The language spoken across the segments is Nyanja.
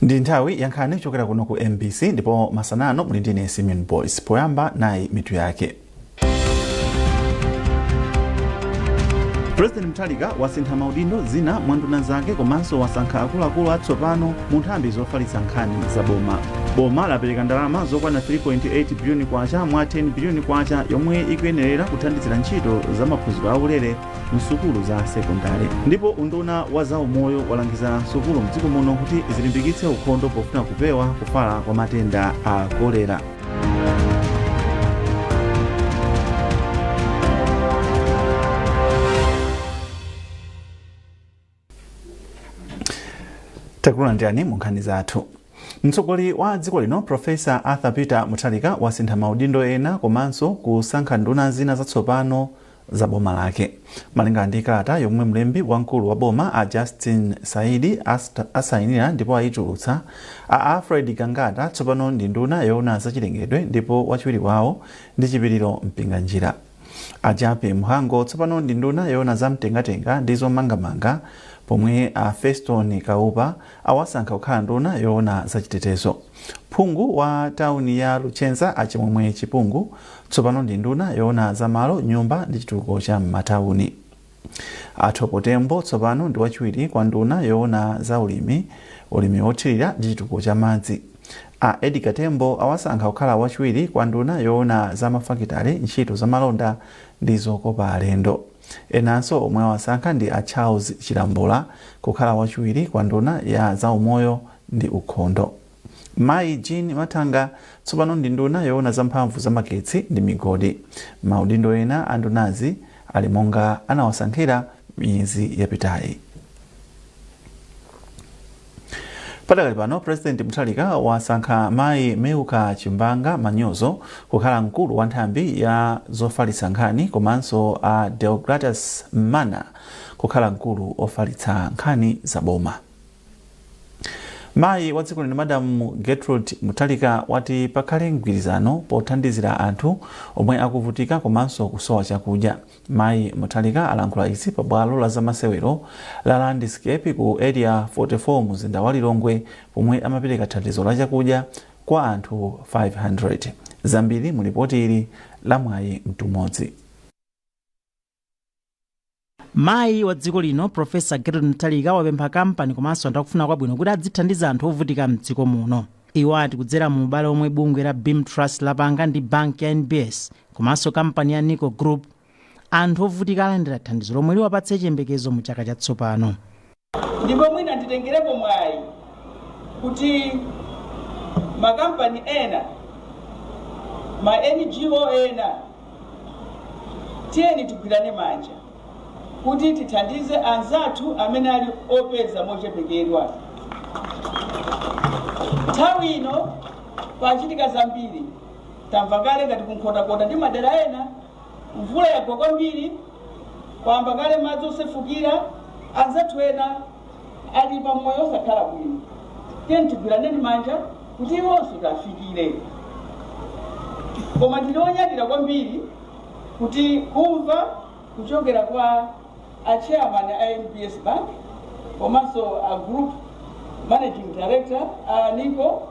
Ndi nthawi ya nkhani kuchokera kuno ku MBC, ndipo masanano muli ndine Simeon Boys. Poyamba nayi mitu yake. President Mutharika wasintha maudindo zina mwa nduna zake komanso wasankha akuluakulu atsopano mu nthambi zofalitsa nkhani za boma. Boma lapereka ndalama zokwana 3.8 biliyoni kwacha mwa 10 biliyoni kwacha yomwe ikuyenerera kuthandizira ntchito za maphunziro aulere msukulu za sekondale. Ndipo unduna wa zaumoyo walangiza sukulu mdziko muno kuti zilimbikitse ukhondo pofuna kupewa kufala kwa matenda a kolera. Takulandirani mu nkhani zathu. Mtsogoleri wa dziko lino Professor Arthur Peter Mutharika wasintha maudindo ena komanso kusankha nduna zina zatsopano za boma lake. Malingana ndi kalata yomwe mlembi wamkulu wa boma a Justin Saidi asayinira ndipo ayitulutsa, a Alfred Gangata tsopano ndi nduna yoona zachilengedwe ndipo wachiwiri wawo ndi Chipiliro Mpinganjira. A Jappie Mhango tsopano ndi nduna yoona za mtengatenga ndi zomangamanga, pomwe a Feston Kaupa awasankha kukhala nduna yoona zachitetezo. Phungu wa tauni ya Luchenza a Chimwemwe Chipungu tsopano ndi nduna yoona za malo, nyumba ndi chitukuko cha m'matauni. A Thoko Tembo tsopano ndi wachiwiri kwa nduna yoona za ulimi, ulimi wothirira ndi chitukuko cha madzi. A Edgar Tembo awasankha kukhala wachiwiri kwa nduna yoona za mafakitale, ntchito za malonda ndi zokopa alendo. Enanso omwe awasankha ndi a Charles Chilambula kukhala wachiwiri kwa nduna ya zaumoyo ndi ukhondo. Mayi Jean Mathanga tsopano ndi nduna yoona za mphamvu za magetsi ndi migodi. Maudindo ena a ndunazi ali monga anawasankhira miyezi yapitayi. Padakali pano, President Mutharika wasankha Mayi Milka Chimbanga Manyozo kukhala mkulu wa nthambi ya zofalitsa nkhani komanso a Deogratus Mmana kukhala mkulu ofalitsa nkhani za boma. Mayi wa dziko lino Madam Gertrude Mutharika wati pakhale mgwirizano pothandizira anthu omwe akuvutika komanso kusowa chakudya. Mayi Mutharika alankhula izi pa bwalo la zamasewero la Landscape ku Area 44 mzinda wa Lilongwe pomwe amapereka thandizo la chakudya kwa anthu 500. Zambiri mu lipoti ili la Mwayi Mtumodzi. Mayi wa dziko lino Professor Gertrude Mutharika wapempha kampani komanso anthu akufuna kwabwino kuti adzithandiza anthu ovutika mdziko muno. Iwo ati kudzera mu ubale omwe bungwe la Beam Trust lapanga ndi banki ya NBS komanso kampani ya Nico Group, anthu ovutika alandira thandizo lomwe liwapatse chiyembekezo mu chaka chatsopano. Ndipo mwina nditengerepo mwayi kuti makampani ena, ma NGO ena, tiyeni tigwirane manja kuti tithandize anzathu amene ali opeza mochepekedwa. Nthawi ino pachitika zambiri, tamva kale ngati kuNkhotakota ndi madera ena mvula yagwa kwambiri, kwayamba kale madzi osefukira, anzathu ena ali pa moyo osakhala bwino. Tiyeni tigwiraneni manja kuti iwonso tafikire. Koma ndili onyadira kwambiri kuti kumva kuchokera kwa a chairman a NBS Bank komanso a group managing director a Nico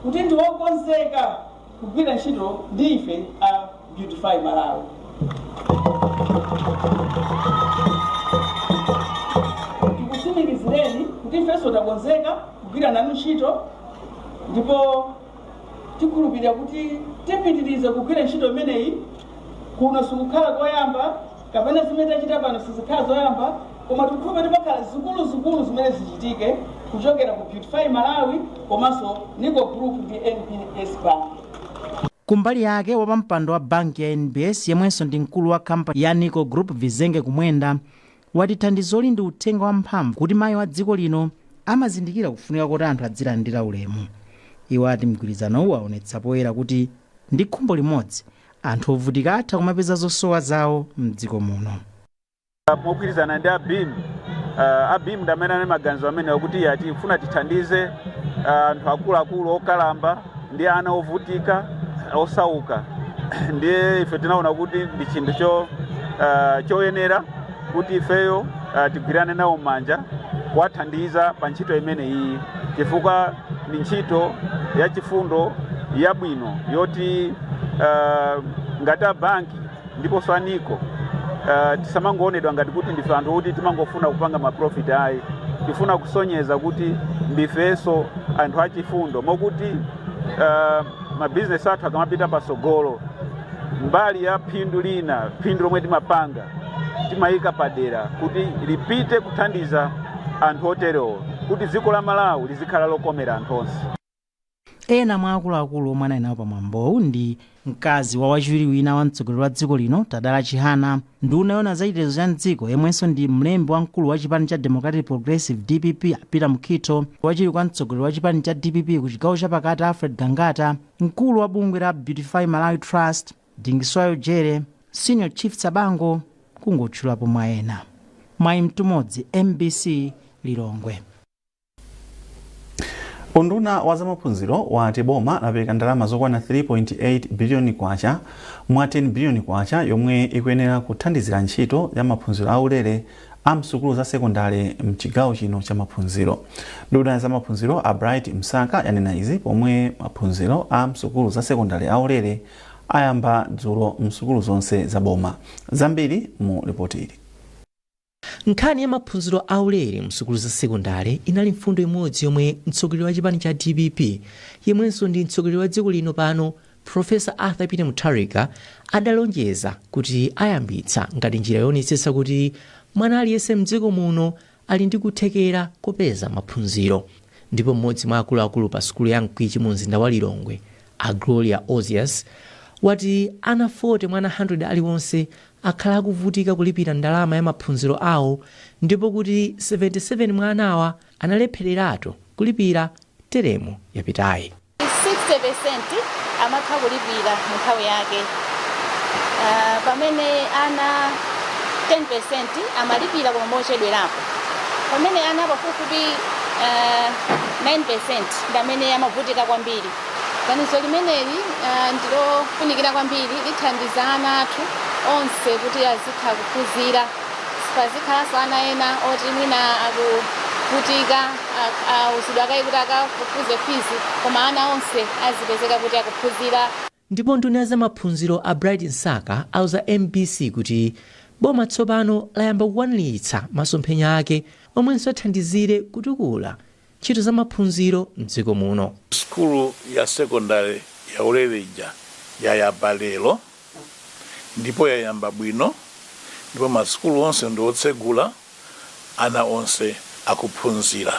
kuti ndi okonzeka kugwira ntchito ndi ife a Beautify Malawi. Tikutsimikizireni kuti ifenso takonzeka kugwira nanu ntchito, ndipo tikhulupirira kuti tipitiriza kugwira ntchito imeneyi. Kuno sikukhala koyamba, kapena zimene tachita pano sizikhala zoyamba, koma tikukhulupirira kuti pakhala zikuluzikulu zimene zichitike kuchokera ku Beautify Malawi komanso Nico Group ndi NBS Bank. Kumbali yake, wapampando wa banki ya NBS yemwenso ndi mkulu wa kampani ya Nico Group Vizenge Kumwenda wati thandizoli ndi uthenga wamphamvu kuti mayi wa dziko lino amazindikira kufunika kuti anthu adzilandira ulemu. Iwo ati mgwirizanowu aonetsa poyera kuti ndi khumbo limodzi anthu ovutika atha kumapeza zosowa zawo mdziko muno. Mogwirizana ndi a Beam, a Beam ndi amene ali maganizo amene akuti tifuna tithandize anthu akuluakulu okalamba ndi ana ovutika osauka. Ndiye ife tinaona kuti ndi chinthu choyenera kuti ifeyo tigwirane nawo manja kuwathandiza pa ntchito imene iyi, chifukwa Ndi ntchito yachifundo yabwino yoti ngati a banki ndiponso a NICO tisamangoonedwa ngati kuti ndife anthu kuti timangofuna kupanga ma profit, ayi. Tifuna kusonyeza kuti ndifenso anthu achifundo, mokuti mabizinesi athu akamapita pasogolo, mbali ya phindu lina, phindu lomwe timapanga, timayika padera kuti lipite kuthandiza anthu oterewo, kuti dziko la Malawi lizikhala lokomera anthu onse. Ena mwa akuluakulu omwe anali nawo pamwambowu ndi mkazi wa wachiwiri wina wa mtsogoleri wa dziko lino, Tadala Chihana, nduna yoona zachitetezo cha mdziko yemwenso ndi mlembi wamkulu wa chipani cha Democratic Progressive, DPP, Peter Mukhito, wachiwiri kwa mtsogoleri wa chipani cha DPP ku chigawo chapakati, Alfred Gangata, mkulu wa bungwe la Beautify Malawi Trust, Dingiswayo Jere, Senior Chief Tsabango, kungotchulapo mwa ena. Mwayi Mtumodzi, MBC, Lilongwe. Unduna wa zamaphunziro wati boma lapereka ndalama zokwana 3.8 biliyoni kwacha mwa 10 biliyoni kwacha yomwe ikuyenera kuthandizira ntchito ya maphunziro aulere a msukulu za sekondale mchigawo chino cha maphunziro. Nduna ya zamaphunziro, a Bright Msaka, yanena izi pomwe maphunziro a msukulu za sekondale aulere ayamba dzulo msukulu zonse za boma. Zambiri mu ripoti ili. Nkhani ya maphunziro aulere msukulu za sekondale inali mfundo imodzi yomwe mtsogoleri wa chipani cha DPP, yemwenso ndi mtsogoleri wa dziko lino pano, Profesa Arthur Peter Mutharika, adalonjeza kuti ayambitsa ngati njira yoonetsetsa kuti mwana aliyense mdziko muno ali ndi kuthekera kopeza maphunziro. Ndipo mmodzi mwa akuluakulu pa sukulu ya Mkwichi mu mzinda wa Lilongwe, a Gloria Ozias, wati ana 40 mwa ana 100 aliwonse akhala akuvutika kulipira ndalama ya maphunziro awo, ndipo kuti 77 mwa anawa analephereratu kulipira teremu yapitayi. 60% amatha kulipira mu nthawi yake, pamene ana 10% amalipira koma mochedwerapo, pamene ana pafupifupi 9% ndi amene amavutika kwambiri. Ganizo limeneli ndilofunikira kwambiri, lithandiza ana athu onse kuti azitha kuphunzira. Sipazikhalanso ana ena oti mwina akuvutika, auzidwa kayi kuti akafufuze fees, koma ana onse azipezeka kuti akuphunzira. Ndipo nduna ya zamaphunziro, a Bright Msaka, auza MBC kuti boma tsopano layamba kukwaniritsa masomphenya ake omwenso athandizire kutukula ntchito za maphunziro mdziko muno. Sukulu ya sekondari ya ulere ija yayamba lero ndipo yayamba bwino, ndipo masukulu onse ndi otsegula, ana onse akuphunzira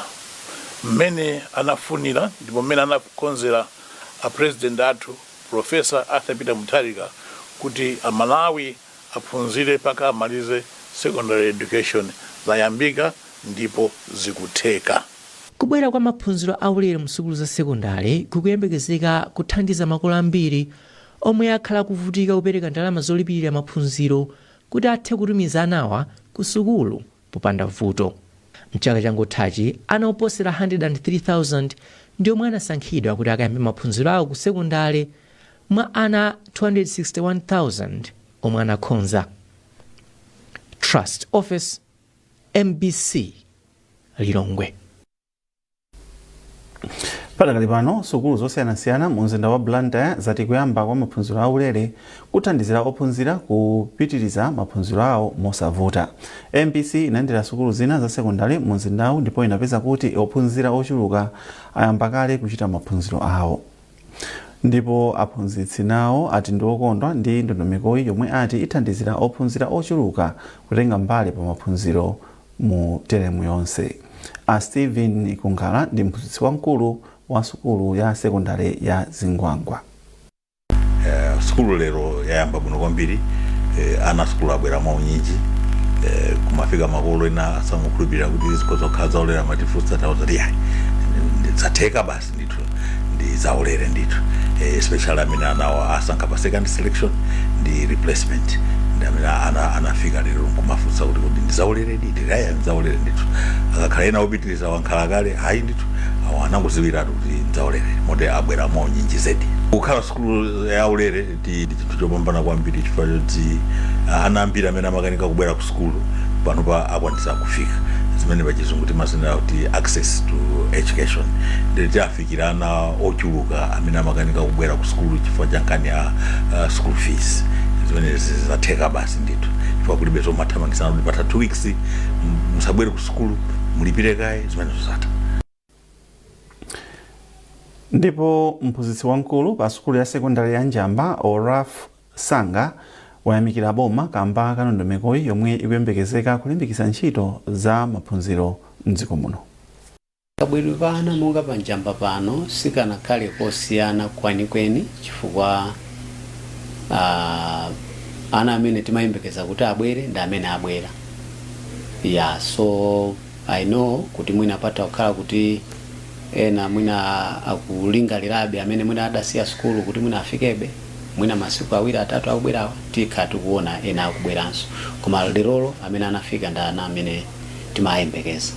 mmene anafunira ndipo mmene anakonzera a President athu, Professor Arthur Peter Mutharika, kuti Amalawi aphunzire mpaka amalize secondary education. Zayambika ndipo zikutheka. Kubwera kwa maphunziro aulere msukulu za sekondale kukuyembekezeka kuthandiza makolo ambiri omwe akhala akuvutika kupereka ndalama zolipirira maphunziro kuti athe kutumiza anawa ku sukulu popanda vuto. Mchaka changothachi, ana oposera 103,000 ndi omwe anasankhidwa kuti akayambe maphunziro awo ku sekondale mwa ana 261,000 omwe anakhonza. Trust Office, MBC, Lilongwe. Padakali pano, sukulu zosiyanasiyana mu mzinda wa Blantyre zati kuyamba kwa maphunziro aulere kuthandizira ophunzira kupitiriza maphunziro awo mosavuta. MBC inayendera sukulu zina za sekondari mu mzindawu ndipo inapeza kuti ophunzira ochuluka ayamba kale kuchita maphunziro awo, ndipo aphunzitsi nawo ati ndi okondwa ndi ndondomekoyi yomwe ati ithandizira ophunzira ochuluka kutenga mbali pa maphunziro mu teremu yonse. A Stephen Kungala ndi mphunzitsi wamkulu wa sukulu ya sekondari ya Zingwangwa. Sukulu lero yayamba bwino kwambiri. Ana sukulu abwera mwaunyinji. Kumafika makolo ena asamukhulupirira kuti zikhoza kukhala zaulere, amatifunsa, tauza kuti yayi, zatheka basi ndithu, ndi zaulere ndithu. Especially amene anawo asankha pa second selection ndi replacement ndi amene anafika lero nkumafunsa kuti ndi zaulere didi. Aya, ndi zaulere ndithu. Akakhala ena opitiriza wankhala kale, hayi ndithu, awo anangoziwiratu kuti ndzaulere, moti abwera mwaunyinji zedi. Kukhala sukulu yaulere ndi chinthu chopambana kwambiri chifukwa choti ana ambiri amene amakanika kubwera ku sukulu panopa akwanitsa kufika. Zimene pachizungu timazinena kuti access to education. Ndiye tiafikira ana ochuluka amene amakanika kubwera ku sukulu chifukwa cha nkhani ya school fees. Zimene zatheka basi ndithu, chifukwa kulibe zomathamangisana kuti patha 2 weeks musabwere ku sukulu, mulipire kaye. Zimene zosatha. Ndipo mphunzitsi wamkulu pa sukulu ya sekondari ya Njamba, Oraf Sanga, wayamikira boma kamba ka ndondomekoyi yomwe ikuyembekezeka kulimbikitsa ntchito za maphunziro mdziko muno. Kabwedwe pa ana monga pa Njamba pano sikanakhale kosiyana kwenikweni, chifukwa ana amene timayembekeza kuti abwere ndi amene abwera. Yeah, so I know kuti mwina patha kukhala kuti ena mwina akulingalirabe, amene mwina adasiya sukulu, kuti mwina afikebe. Mwina masiku 2, 3 akubwerawa tikhala tikuona ena akubweranso, koma lerolo amene anafika ndi ana amene timayembekeza.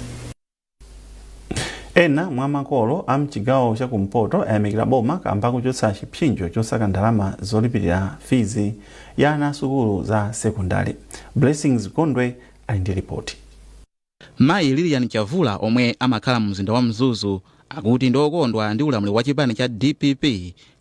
Ena mwa makolo a mchigawo chakumpoto ayamikira boma kamba kuchotsa chipsinjo chosaka ndalama zolipirira fizi ya ana asukulu za sekondari. Blessings Gondwe ali ndi ripoti. Mayi Lilian Chavula, omwe amakhala mu mzinda wa Mzuzu, akuti ndi okondwa ndi ulamuliro wa chipani cha DPP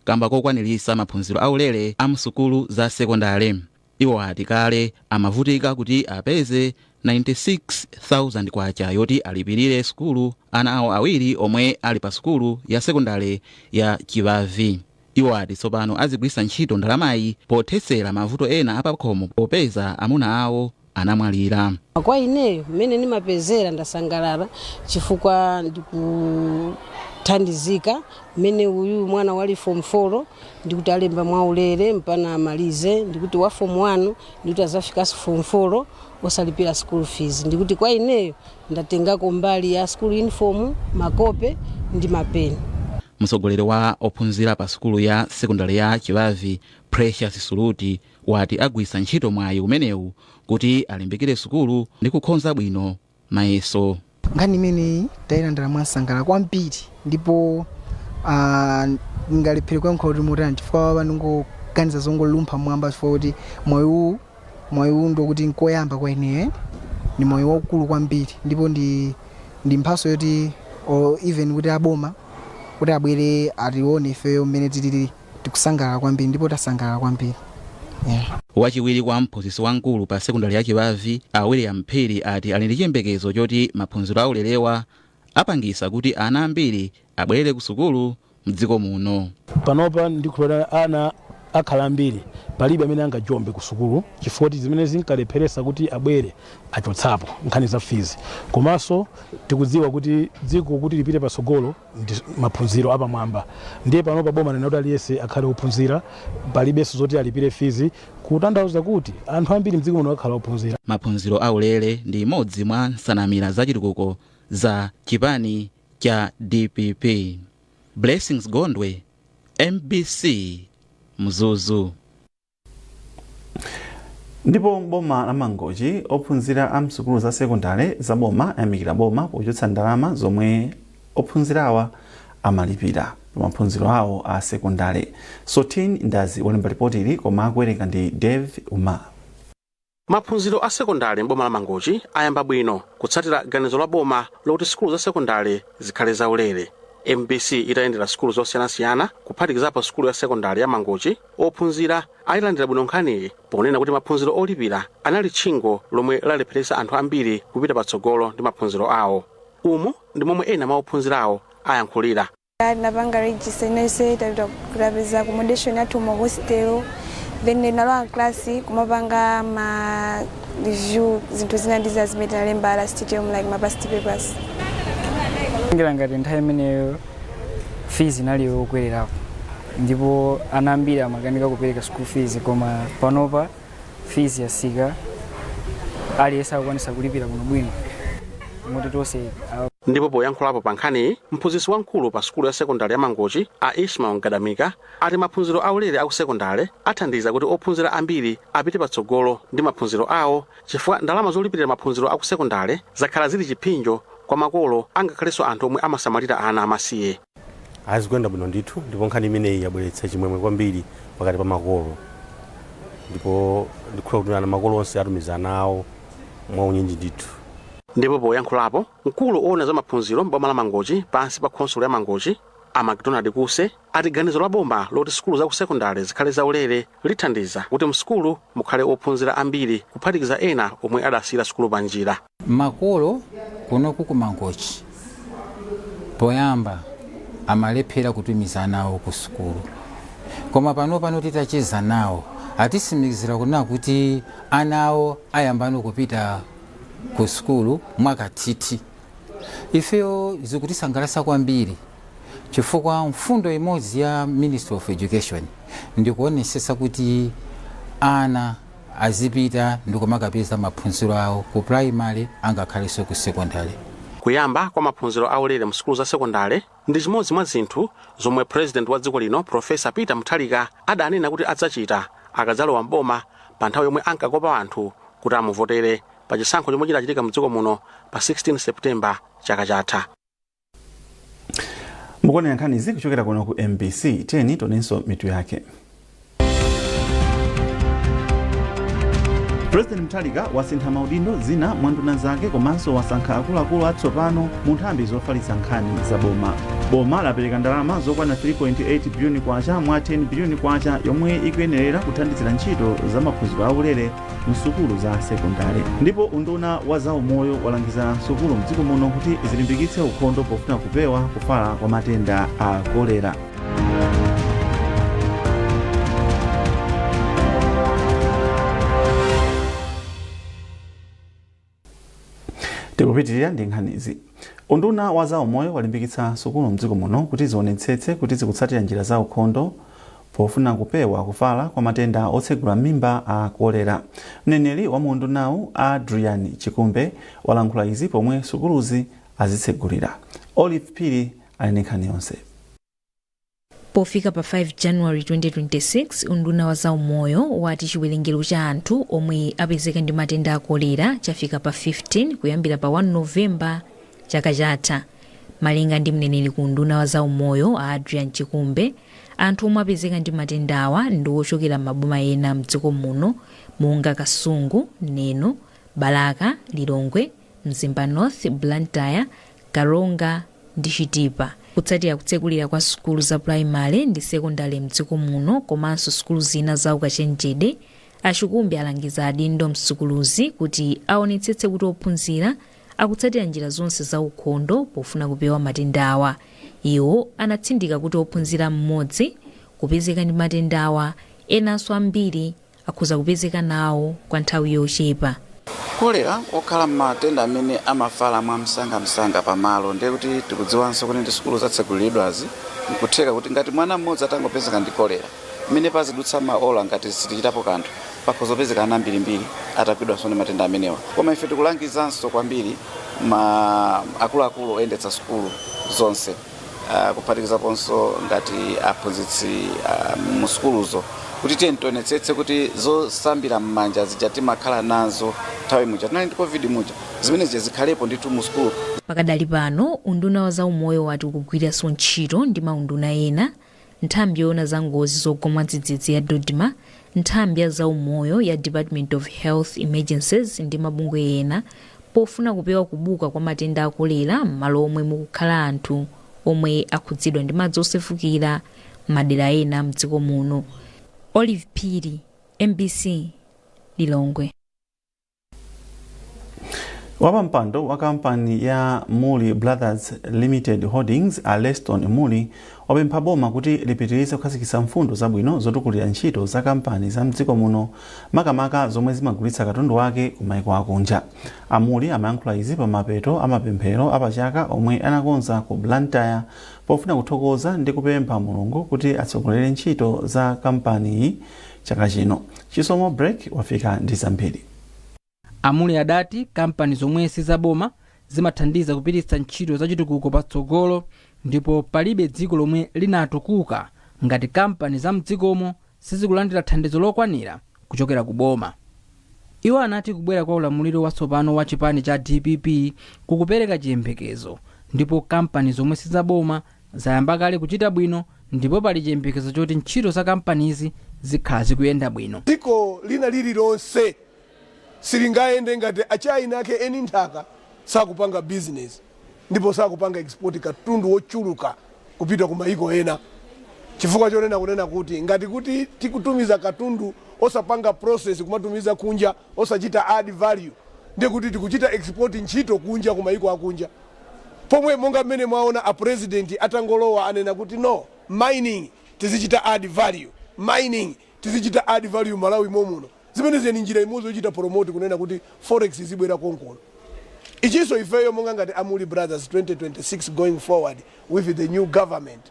kamba kokwanirisa maphunziro aulere a msukulu za sekondari. Iwo ati kale amavutika kuti apeze 96,000 kwacha yoti alipirire sukulu ana awo awiri omwe ali pa sukulu ya sekondari ya Chivavi. Iwo ati tsopano azigwiritsa ntchito ndalamayi pothetsera mavuto ena apakhomo, popeza amuna awo anamwalira. Kwa ineyo, mmene ndimapezera, ndasangalala chifukwa ndikuthandizika. Mmene uyu mwana wali form 4, ndikuti alemba mwaulere mpana amalize. Ndikuti wa form 1, ndikuti azafikanso form 4 osalipira school fees. Ndikuti kwa ineyo ndatengako mbali ya school uniform, makope ndi mapeni. Mtsogoleri wa ophunzira pa sukulu ya sekondari ya Chivavi, Precious Suluti, wati agwiritsa ntchito mwayi umenewu kuti alimbikire sukulu ndi kukhonza bwino mayeso. Nkhani imeneyi tayilandira mwansangala kwambiri, ndipo ngalephere kuyankhula kuti motani, chifukwa panongoganiza zongolumpha mwamba, chifukwa kuti mwayi uwu ndokuti nkoyamba kwa ineyo, ni mwayi waukulu kwambiri, ndipo ndi mphaso yoti or even kuti aboma kuti abwere atione ifeyo mmene tilili. Tikusangalala kwambiri ndipo tasangalala kwambiri, yeah. Wachiwiri kwa mphunzitsi wamkulu pa sekondari ya Chivavi, a William Phiri, ati ali ndi chiyembekezo choti maphunziro aulerewa apangisa kuti ana ambiri abwerere ku sukulu mdziko muno. Panopa ndikhulupirira ana akhala ambiri, palibe amene angajombe ku sukulu, chifukwa kuti zimene zinkalepheresa kuti abwere achotsapo nkhani za fees. Komanso tikudziwa kuti dziko kuti lipite patsogolo ndi maphunziro apamwamba. Ndiye panopa boma lina kuti aliyense akhale ophunzira, palibenso zoti alipire fees, kutanthauza kuti anthu ambiri mdziko muno akhala ophunzira. Maphunziro aulere ndi imodzi mwa nsanamira zachitukuko za chipani cha DPP. Blessings Gondwe, MBC, Mzuzu. Ndipo boma la Mangochi, ophunzira a msukulu za sekondari za boma ayamikira boma pochotsa ndalama zomwe ophunzirawa amalipira pa maphunziro awo a sekondari. Sotin Ndazi walemba ripoti ili, koma akuwerenga ndi Dave Umar. Maphunziro a sekondari m'boma la Mangochi ayamba bwino kutsatira ganizo la boma lokuti sukulu za sekondari zikhale zaulere. MBC itayendera sukulu zosiyanasiyana, kuphatikizapo sukulu ya sekondari ya Mangochi, ophunzira ayilandira bwino nkhaniyi, ponena kuti maphunziro olipira anali tchingo lomwe lalepheretsa anthu ambiri kupita patsogolo ndi maphunziro awo. Umu ndi momwe ena mwa ophunzirawo ayankhulira. Tinapanga register inonse, tapita kutapeza accommodation yathu mu hostel, then nalowa class kumapanga ma review zinthu zina ndi zina zimene tinalemba last term, like ma past papers. Ngira ngati nthawi imeneyo fees inali yokwererapo ndipo ana ambiri amakanika kupereka school fees, koma panopa fees yasika, aliyense akukwanisa kulipira bwinobwino, moti tonse. Ndipo poyankhulapo pa nkhaniyi, mphunzitsi wamkulu pa sukulu ya sekondari ya Mangochi, a Ishmael Mgadamika, ati maphunziro aulere aku sekondari athandiza kuti ophunzira ambiri apite patsogolo ndi maphunziro awo, chifukwa ndalama zolipirira maphunziro aku sekondari zakhala zili chipsinjo kwa makolo, angakhalenso anthu omwe amasamalira ana amasiye. Azikuyenda bwino ndithu, ndipo nkhani imeneyi yabweretsa chimwemwe kwambiri pakati pa makolo, ndipo ndikhulupirira kuti ana makolo onse atumiza ana awo mwaunyinji ndithu. Ndipo poyankhulapo, mkulu owona za maphunziro m'boma la Mangochi pansi pa khonsolo ya Mangochi, a Macdonald Kuse, ati ganizo la boma loti sukulu za ku sekondale zikhale zaulere lithandiza kuti msukulu mukhale ophunzira ambiri, kuphatikiza ena omwe adasiyira sukulu pa njira. Makolo kunoku ku Mangochi poyamba amalephera kutumiza ana awo ku sukulu, koma pano titacheza nawo atisimikizira kunena kuti ana awo ayambano kupita ku sukulu mwakathithi. Ifeyo zikutisangalatsa kwambiri chifukwa mfundo imodzi ya Ministry of Education ndikuonesesa kuti ana azipita ndikumakapeza maphunziro awo ku primary angakhalenso ku secondary. Kuyamba kwa maphunziro aulere mu sukulu za sekondale ndi chimodzi mwa zinthu zomwe President wa dziko lino, Profesa Peter Mutharika, adanena kuti adzachita akadzalowa mboma pa nthawi yomwe ankakopa anthu kuti amuvotere pa chisankho chomwe chinachitika mdziko muno pa 16 Septemba chaka chatha. Mukuonera nkhanizi kuchokera kuno ku MBC. Tiyeni tionenso mitu yake. President Mutharika wasintha maudindo zina mwa nduna zake komanso wasankha akuluakulu atsopano mu nthambi zofalitsa nkhani za boma. Boma lapereka ndalama zokwana 3.8 biliyoni kwacha mwa 10 biliyoni kwacha yomwe ikuyenerera kuthandizira ntchito za maphunziro aulere msukulu za sekondale. Ndipo unduna wa zaumoyo walangiza sukulu mdziko muno kuti zilimbikitse ukhondo pofuna kupewa kufala kwa matenda a kolera. Tikupitirira ndi nkhanizi. Unduna wa zaumoyo walimbikitsa sukulu mdziko muno kuti zionetsetse kuti zikutsatira njira za ukhondo pofuna kupewa kufala kwa matenda otsegula m'mimba a kolera. Mneneri wa mu undunawu, Adrian Chikumbe, walankhula izi pomwe sukuluzi azitsegulira. Olive Phiri ali ndi nkhani yonse. Pofika pa 5 January 2026, unduna wa zaumoyo wati chiwerengero cha anthu omwe apezeka ndi matenda a kolera chafika pa 15 kuyambira pa 1 November chaka chatha. Malinga ndi mneneri ku unduna wa zaumoyo, a Adrian Chikumbe, anthu omwe apezeka ndi matendawa ndi ochokera m'maboma ena mdziko muno monga Kasungu, Neno, Balaka, Lilongwe, Mzimba North, Blantyre, Karonga ndi Chitipa. Kutsatira kutsekulira kwa sukulu za pulayimale ndi sekondale mdziko muno komanso sukulu zina za ukachenjede, a Chikumbe alangiza adindo msukuluzi kuti aonetsetse kuti ophunzira akutsatira njira zonse za ukhondo pofuna kupewa matendawa. Iwo anatsindika kuti ophunzira mmodzi kupezeka ndi matendawa, enanso ambiri akhoza kupezeka nawo kwa nthawi yochepa. Kolera okhala matenda amene amafala mwamsangamsanga pamalo, ndiye kuti tikudziwanso kuti ndi sukulu zatsekulidwazi, nkutheka kuti ngati mwana mmodzi atangopezeka ndi kolera, mmene pazidutsa maola ngati sitichitapo kanthu, pakhoza kupezeka ana ambirimbiri atagwidwanso ndi matenda amenewa. Koma ife tikulangizanso kwambiri ma akuluakulu oyendetsa sukulu zonse, kuphatikizaponso ngati aphunzitsi mu sukuluzo, kuti tiye tionetsetse kuti zosambira m'manja zija timakhala nazo nthawi muja tinali ndi COVID muja, zimene zija zikhalepo ndithu mu sukulu. Pakadali pano, unduna wa zaumoyo wati ukugwiranso ntchito ndi maunduna ena, nthambi yoona za ngozi zogwa mwadzidzidzi ya DoDMA, nthambi ya zaumoyo ya Department of Health Emergencies ndi mabungwe ena pofuna kupewa kubuka kwa matenda a kolera m'malo omwe mukukhala anthu omwe akhudzidwa ndi madzi osefukira m'madera ena mdziko muno. Olive Phiri, MBC, Lilongwe. Wapampando wa kampani ya Mulli Brothers Limited Holdings, a Leston Mulli, wapempha boma kuti lipitirize kukhazikitsa mfundo zabwino zotukulira ntchito za kampani za mdziko muno, makamaka zomwe zimagulitsa katundu wake ku maiko akunja. A Mulli amayankhula izi pa mapeto a mapemphero apachaka omwe anakonza ku Blantyre pofuna kuthokoza ndi kupempha Mulungu kuti atsogolere ntchito za kampaniyi chaka chino. Chisomo Break wafika ndi zambiri. A Mulli adati kampani zomwe sizaboma zimathandiza kupititsa ntchito zachitukuko patsogolo ndipo palibe dziko lomwe linatukuka ngati kampani za mdzikomo sizikulandira thandizo lokwanira kuchokera ku boma. Iwo anati kubwera kwa ulamuliro watsopano wa chipani cha DPP kukupereka chiyembekezo ndipo kampani zomwe sizaboma zayamba kale kuchita bwino ndipo pali chiyembekezo choti ntchito za kampanizi zikhala zikuyenda bwino. Dziko lina lililonse silingayende ngati eni ake eni nthaka Sakupanga business ndipo sakupanga export katundu wochuluka kupita ku maiko ena, chifukwa chonena kunena kuti ngati kuti tikutumiza katundu osapanga process, kumatumiza kunja osachita add value, ndiye kuti tikuchita export ntchito kunja, ku maiko akunja. Pomwe monga mmene mwaona a President atangolowa anena kuti no, mining tizichita add value, mining tizichita add value Malawi momuno. Zimenezi ni njira imodzi yochita promote kunena kuti forex izibwera konkuno. Ichinso ifeyo monga ngati a Mulli Brothers, 2026 going forward with the new government,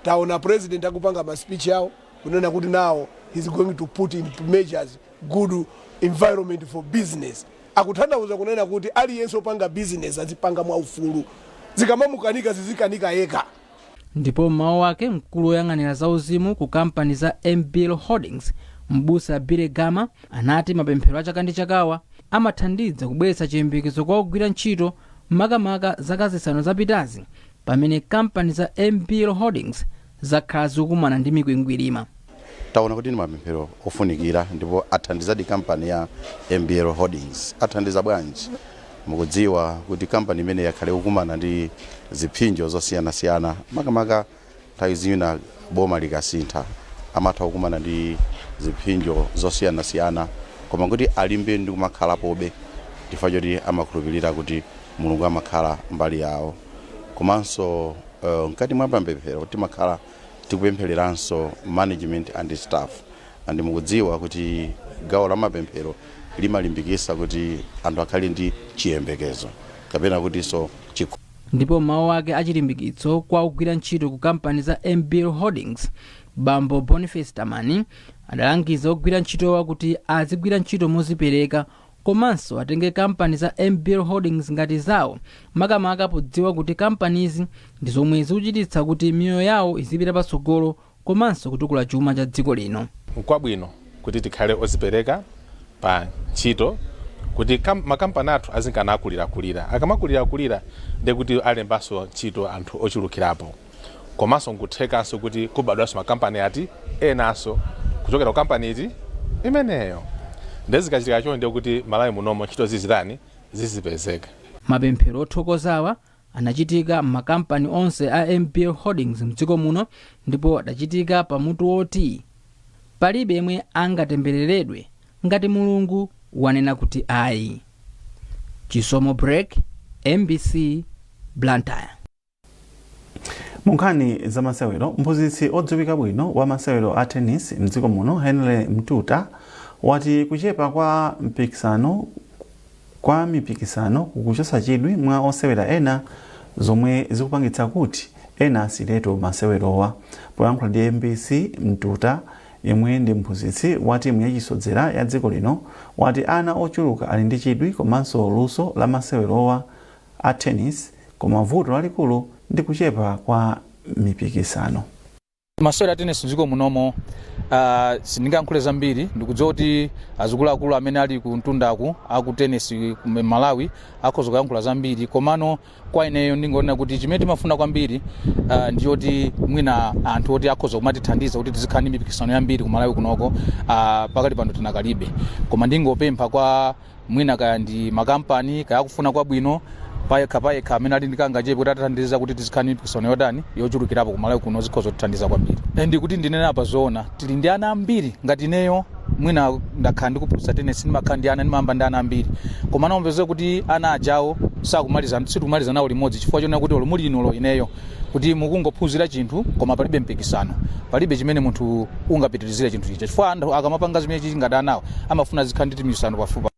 taona President akupanga ma speech yawo kunena kuti now he's going to put in measures, good environment for business. Akutanthauza kunena kuti aliyense opanga business azipanga mwaufulu, zikamamukanika zizikanika yekha. Ndipo mmawu ake, mkulu woyang'anira zauzimu ku kampani za MBL Holdings, Mbusa Billy Gama, anati mapemphero a chaka ndi chakawa amathandiza kubweretsa chiyembekezo kwa ogwira ntchito, makamaka zaka 5 zapitazi pamene kampani za MBL Holdings zakhala zikukumana ndi mikwingwirima. Taona kuti ndi mapemphero ofunikira ndipo athandizadi kampani ya MBL Holdings. Athandiza bwanji? Mukudziwa kuti kampani imene yakhale kukumana ndi zipsinjo zosiyanasiyana, makamaka nthawi zina boma likasintha amatha kukumana ndi zipsinjo zosiyanasiyana, koma kuti alimbe ndi kumakhalapobe chifukwa choti amakhulupirira kuti Mulungu amakhala mbali yawo. Komanso mkati mwa mapemphero timakhala tikupemphereranso management and staff, and mukudziwa kuti gawo la mapemphero limalimbikitsa kuti anthu akhale ndi chiyembekezo kapena kutinso chikho. Ndipo mawu ake achilimbikitso kwa ogwira ntchito ku kampani za MBL Holdings, Bambo Boniface Tamani adalangiza ogwira ntchitowa kuti azigwira ntchito mozipereka komanso atenge kampani za MBL Holdings ngati zawo, makamaka podziwa kuti kampanizi ndi zomwe zikuchititsa kuti miyoyo yawo izipita patsogolo komanso kutukula chuma cha dziko lino. Nkwabwino kuti tikhale ozipereka pa ntchito kuti makampani athu azinkana akulirakulira. Akamakulirakulira, ndiye kuti alembanso ntchito anthu ochulukirapo, komanso nkuthekanso kuti kubadwanso makampani ati enanso kuchokera ku kampani iti imeneyo. Ndiye zikachitika choncho, ndiye kuti Malawi munomo ntchito zizitani? Zizipezeka. Mapemphero othokozawa anachitika m'makampani onse a MBL Holdings mdziko muno ndipo adachitika pamutu woti palibe yemwe angatembereredwe ngati Mulungu wanena kuti ayi. Chisomo Break, MBC, Blantyre. Mu nkhani za masewero, mphunzitsi odziwika bwino wa masewero a tennis mdziko muno, Henry Mtuta, wati kuchepa kwa mipikisano kukuchotsa chidwi mwa osewera ena, zomwe zikupangitsa kuti ena asiyiretu masewerowa. Poyankhula ndi MBC, Mtuta, yemwe ndi mphunzitsi wa timu yachisodzera ya dziko lino, wati ana ochuluka ali ndi chidwi komanso luso la masewerowa a tennis, koma vuto lalikulu ndi kuchepa kwa mipikisano. Masewera a tennis mdziko munomo, sindingayankhule zambiri. Ndikudziwa kuti azikuluakulu amene ali ku mtundaku aku tennis ku Malawi akhoza kuyankhula zambiri, komano kwa ineyo ndingonena kuti chimene timafuna kwambiri ndiyoti mwina anthu oti akhoza kumatithandiza kuti tizikhala ndi mipikisano yambiri ku Malawi kunoko, pakali pano tinakalibe. Koma ndingopempha kwa mwina kaya ndi makampani, kaya akufuna kwabwino payekha payekha, amene ali ndi kangachepe kuti atithandiza kuti tizikhala ndi mipikisano yotani, yochulukirapo ku Malawi kuno, zikhoza kutithandiza kwambiri. Ndi kuti ndinene apa zoona, tili ndi ana ambiri. Ngati ineyo mwina ndakhala ndikuphunzitsa tennis, ndimakhala ndi ana, ndimayamba ndi ana ambiri, koma anaombeza kuti ana ajawo sakumaliza, sitikumaliza nawo limodzi, chifukwa chonena kuti olo muli inulo ineyo kuti mukungophunzira chinthu koma palibe mpikisano, palibe chimene munthu ungapitirizire chinthu chija, chifukwa anthu akamapanga zimene chichi ngati anawo amafuna zikhala ndi timikisano pafupi.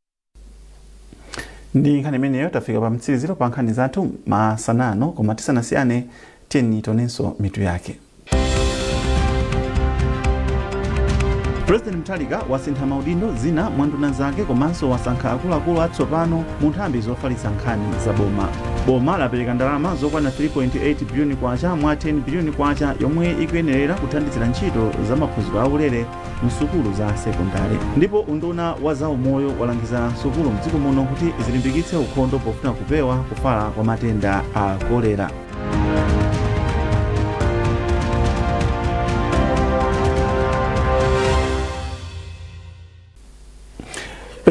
Ndi nkhani imeneyo tafika pa mtsiriziro pa nkhani zathu masanano, koma tisanasiyane tiyeni tionenso mitu yake. President Mutharika wasintha maudindo zina mwa nduna zake komanso wasankha akuluakulu atsopano mu nthambi zofalitsa nkhani za boma. Boma lapereka ndalama zokwana 3.8 biliyoni kwacha mwa 10 biliyoni kwacha yomwe ikuyenerera kuthandizira ntchito za maphunziro aulere msukulu za sekondari. Ndipo unduna wa zaumoyo walangiza sukulu mdziko muno kuti zilimbikitse ukhondo pofuna kupewa kufala kwa matenda a kolera.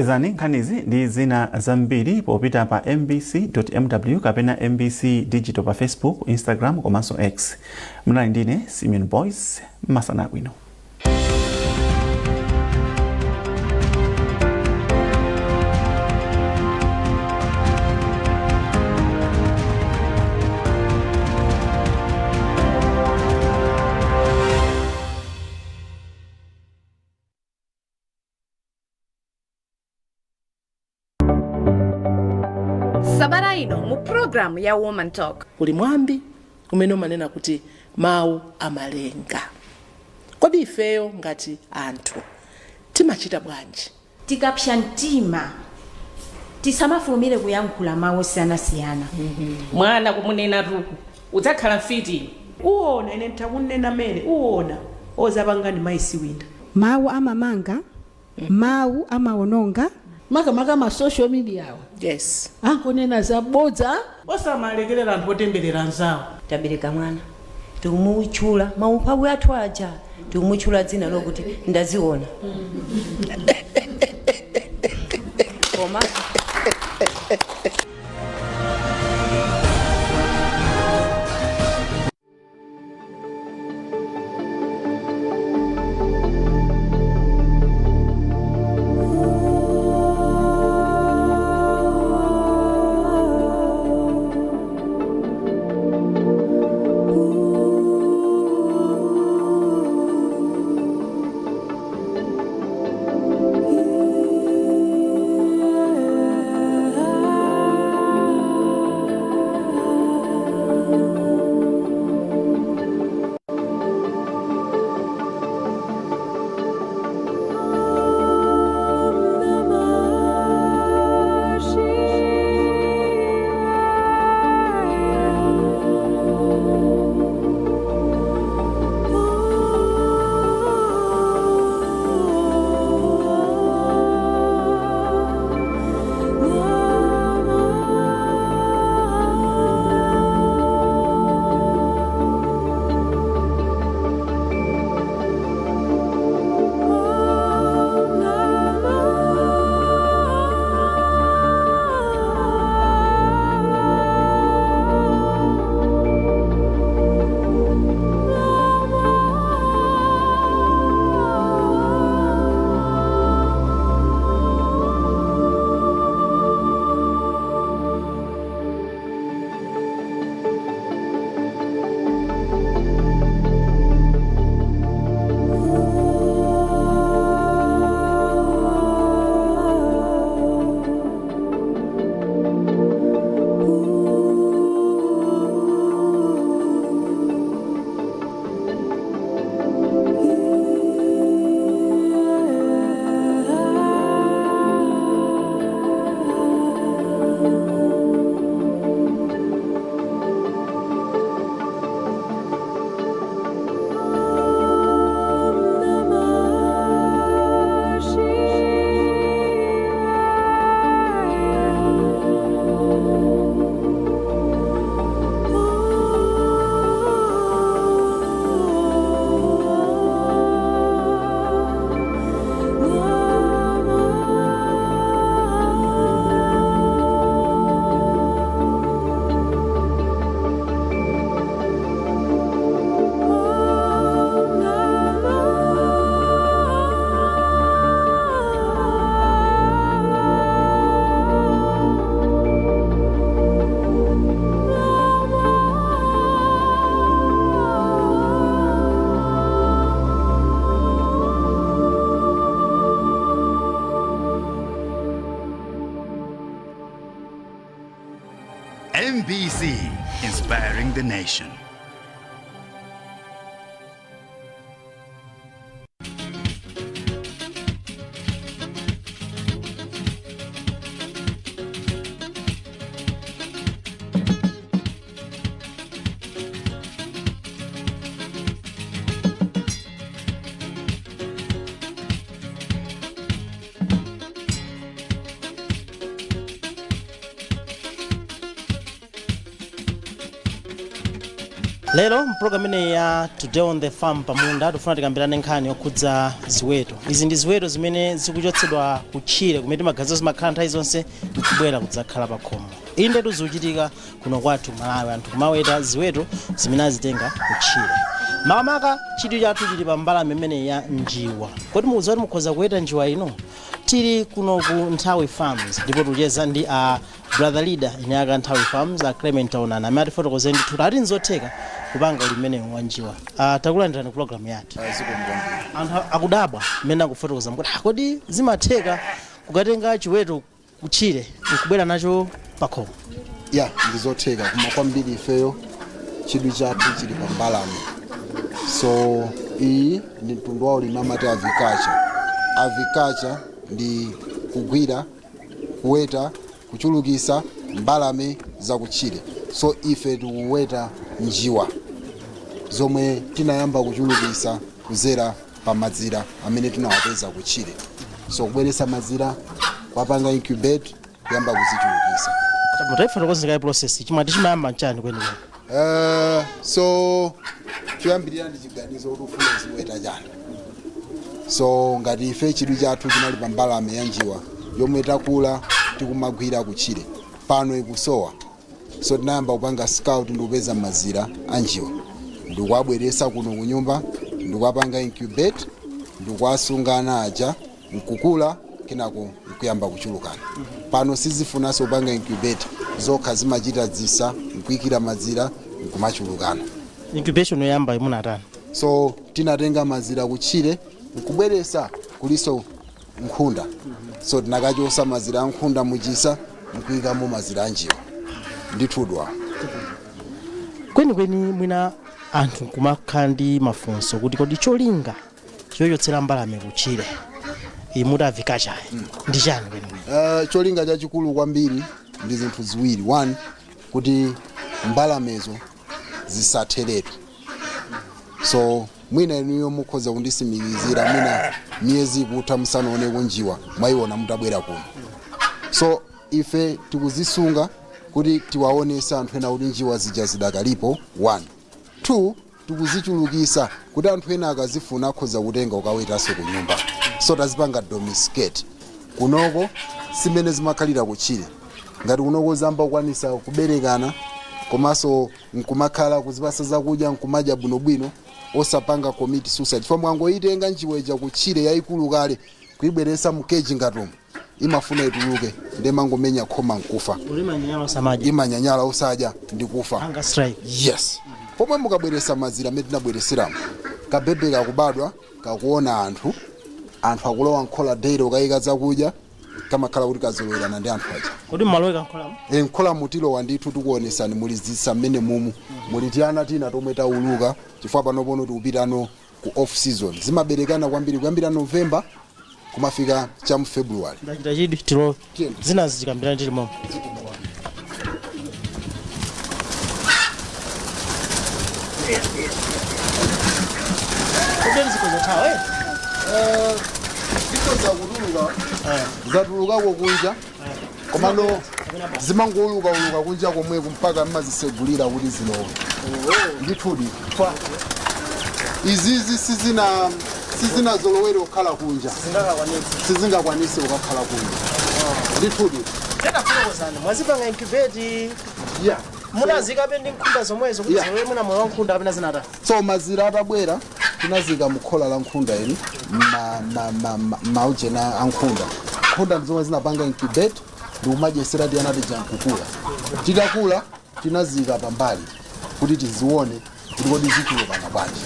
Pezani nkhanizi ndi zina zambiri popita pa mbc.mw kapena MBC Digital pa Facebook, Instagram komanso X. Munali ndine Simeon Boyce, masana abwino. Sabata ino mu programu ya Woman Talk. Kuli mwambi umene umanena kuti mawu amalenga. Kodi ifeyo ngati anthu timachita bwanji? Tikapsa mtima tisamafulumire kuyankhula mawu osiyanasiyana. Mwana kumunena tuku udzakhala mfiti. Uwona ine ntakunena mene uwona ozapangani maisiwinda. Mawu amamanga, mawu amawononga. Makamaka ma social media awa, yes, ankonena zabodza. Osamalekerera anthu otemberera anzawo. Tabereka mwana, tikumutchula maumphawi athu aja, tikumutchula dzina lokuti ndaziona koma. MBC, inspiring the nation. Lero mpulogalamu imeneyi ya Today on the Farm, Pamunda, tifuna tikambirane nkhani yokhudza ziweto. Izi ndi ziweto zimene zikuchotsedwa kutchire kumene timaganiza zimakhala nthawi zonse, nkubwera kudzakhala pa khomo. Indetu zikuchitika kuno kwathu Malawi, anthu kumaweta ziweto zimene azitenga kutchire. Makamaka chidwi chathu chili pa mbalame imeneyi ya njiwa. Kodi mukudziwa kuti mukhoza kuweta njiwa ino? Tili kuno ku Nthawi Farms ndipo tikucheza ndi a brother leader ine aka Nthawi Farms, a Clement Taonana, amene atifotokozere ndithu ati nzotheka kupanga ulimi umenewu wa njiwa. Takulandirani ku programu yathu. Anthu akudabwa mmene akufotokoza mukuti, "Ah, kodi zimatheka kukatenga chiweto kutchire nkubwera nacho pakhomo?" Ya, ndizotheka, koma kwambiri ifeyo chidwi chathu chili pa mbalame. So iyi ndi mtundu wa ulimi amati aviculture. Aviculture ndi kugwira, kuweta, kuchulukisa mbalame zakutchire. So ife tikuweta njiwa zomwe tinayamba kuchulukisa kuzera pa mazira amene tinawapeza kutchire. So kubweresa mazira, kwapanga incubate, kuyamba kuzichulukisa. Mutaifotokozera process, chimati chimayamba nchani kwenikweni? So choyambirira ndi chiganizo kuti ufuna ziweta chani. So ngati ife chidwi chathu chinali pa mbalame ya njiwa yomwe takula tikumagwira kutchire, pano ikusowa. So tinayamba kupanga scout ndikupeza mazira a njiwa, ndikuwabweresa kuno kunyumba, ndikuwapanga incubate, ndikuwasunga ana aja nkukula, kenako nkuyamba kuchulukana. Pano sizifunanso kupanga incubate, zokha zimachita dzisa nkuyikira mazira nkumachulukana. Incubation yoyamba imunatani? So tinatenga mazira kutchire nkubweresa, kuliso nkhunda. So tinakachosa mazira a nkhunda muchisa nkuyikamo mazira a njiwa ndithudwa. Kwenikweni mwina anthu nkumakhala ndi mafunso kuti kodi cholinga chochotsera mbalame kutchire imuti aviculture ndi chani kwenikweni? Cholinga chachikulu kwambiri ndi zinthu ziwiri. One, kuti mbalamezo zisatheretu. So mwina inuyo mukhoza kundisimikizira, mwina miyezi ikutha musanaoneko njiwa, mwayiona mutabwera kuno. So ife tikuzisunga kuti tiwaonese anthu ena kuti njiwa zija zidakalipo, one. Two, tikuzichulukisa kuti anthu ena akazifuna akhoza kutenga ukawetanso ku nyumba. So tazipanga domesticate kunoko, simene zimakhalira kutchire. Ngati kunoko zamba kukwanisa kuberekana, komanso nkumakhala kuzipasa zakudya, nkumadya bwinobwino, osapanga commit suicide, chifukwa mwangoyitenga njiwa ija kutchire yayikulu kale, kuyibweresa mu cage ngatomo, imafuna ituluke, ndemangomenya khoma nkufa. Imanyanyala osamadya. Imanyanyala osadya ndikufa. Hunger strike. Yes. Pomwe mukabweresa mazira amene tinabwereseramo, kabebe kakubadwa kakuona anthu, anthu akulowa nkhola daily ukayika zakudya, kamakhala kuti kazolowerana ndi anthu aja. Kodi mmaloweka nkholamo? E, nkhola mutilowa ndithu, tikuonesani. Muli zisa mmene mumu, muli tiana tina tomwe tauluka, chifukwa panopono tikupitano ku off season. Zimaberekana kwambiri kuyambira November kumafika chamu February. Ndachita chidwi, tilowe, zinazi tikambirana tili momo. Kodi zikhoza thawa, eh? Zikhoza kutuluka, zatulukako kunja, komano zimangoulukauluka kunja komweko mpaka mmazisegulira kuti zilowe ndithudi. Izizi sizinazolowere kukhala kunja, sizingakwanise kukakhala kunja ndithudi. Tetafotokozani, mwazipanga incubate? Yeah. Munazikabe ndi nkhunda zomwezo kuti Yeah. zolowe muna moyo wa nkhunda kapena zinatani? So mazira atabwera, tinazika mukhola la nkhunda ili, maujena a nkhunda. Nkhunda ndi zomwe zinapanga incubate ndikumadyesera tiyana tija nkukula. Titakula tinazika pambali kuti tizione kuti kodi zichulukana bwanji.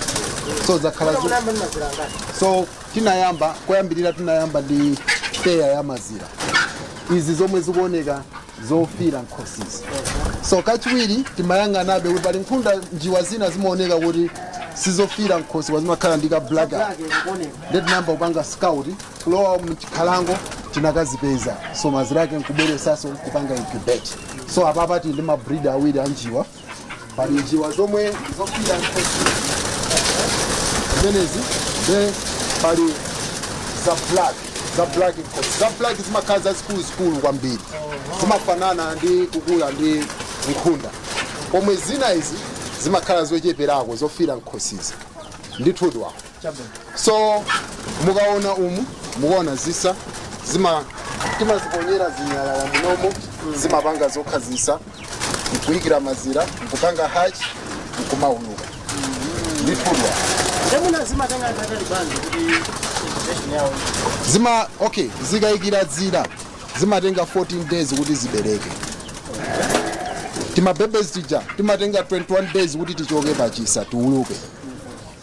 So zakhala Munayamba ndi mazira angati? So tinayamba, koyambirira tinayamba ndi pair ya mazira izi zomwe zikuoneka zofira nkhosizi. So kachiwiri timayang'anabe kuti pali nkhunda, njiwa zina zimaoneka kuti sizofira nkhosi kwa zimakhala ndi ka black eye. Ndi tinayamba kupanga scout, kulowa mchikhalango, tinakazipeza. So mazira ake nkubweresaso kupanga incubate. So apapa tili ndi ma breed awiri a njiwa. Pali njiwa zomwe zofira nkhosi zimenezi, then pali za black, za black nkhosi. Za black zimakhala zazikuluzikulu kwambiri, zimafanana ndi kukula ndi nkhunda, pomwe zina izi Zimakhala zocheperako zofira nkhosizi, ndithudi wawo. So mukaona umu, mukaona zisa zima timaziponyera zinyalala munomo, zimapanga zokha zisa, nkuyikira mazira, nkupanga hatch, nkumauluka, ndithudi wawo. Ndemuna zimatenga nthawi bwanji kuti incubation yawo? Zima, okay, zikayikira dzira zimatenga 14 days kuti zibereke. Timabebezi tija timatenga 21 days kuti tichoke pachisa tiuluke,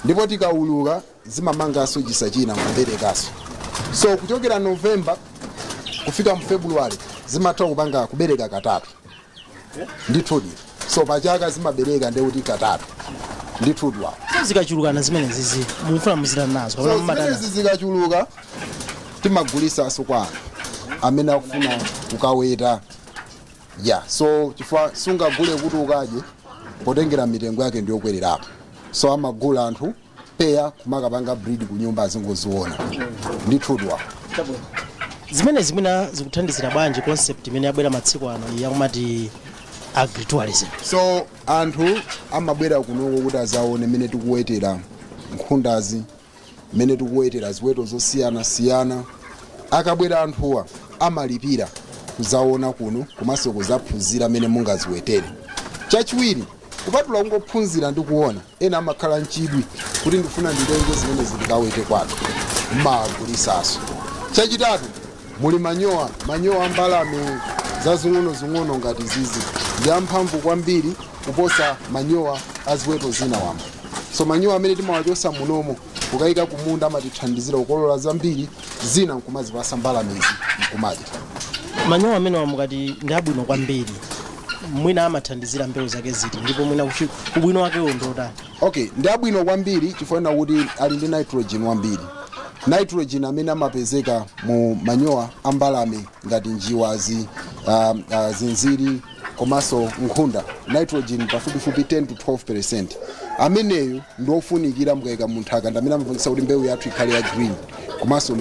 ndipo tikauluka zimamanganso chisa china nkuberekanso. So kuchokera November kufika mu February zimatha kupanga kubereka katatu, ndithudi. So pachaka zimabereka ndekuti katatu, ndithudi wawo. So zikachulukana zimene zizi mufuna muzita nazo kapena So mumatana? Zimenezi zikachuluka timagulisanso kwa anthu amene akufuna kukaweta ya. So chifukwa sungagule kuti ukadye, potengera mitengo yake ndiyokwererapo, so amagula anthu peya kumakapanga breed ku nyumba azingoziona, ndithudi wawo. Zimene zimene zikuthandizira bwanji concept imene yabwera matsiku ano yakumati agritourism? So anthu amabwera kunoko kuti azaone mmene tikuwetera nkhundazi, mmene tikuwetera ziweto zosiyanasiyana. Akabwera anthuwa amalipira kuzaona kuno komanso kuzaphunzira mmene mungaziwetere. Chachiwiri, kupatula kungophunzira ndi kuona, ena amakhala mchidwi kuti ndifuna nditenge zimene zindikawete kwathu, mmagulisaso. Chachitatu, muli manyowa, manyowa ambalame zazing'ono-zing'ono ngati zizi ndi amphamvu kwambiri kuposa manyowa aziweto zina wamba. So manyowa amene timawachosa munomo kukayika kumunda amatithandizira kukolola zambiri, zina nkumazipasa mbalamezi nkumadya. Manyowa amene mukati ndi abwino kwambiri, mwina amathandizira mbewu zake ziti, ndipo mwina ubwino wakewo ndotani? Okay, ndi abwino kwambiri chifukwa kuti ali ndi nitrogen wambiri. Nitrogen amene amapezeka mu manyowa ambalame ngati njiwazi, zinziri komanso nkhunda, nitrogen pafupifupi 10 to 12 ameneyo ndi ofunikira mukayika munthaka, ndi amene amapangisa kuti mbewu yathu ikhale ya green komanso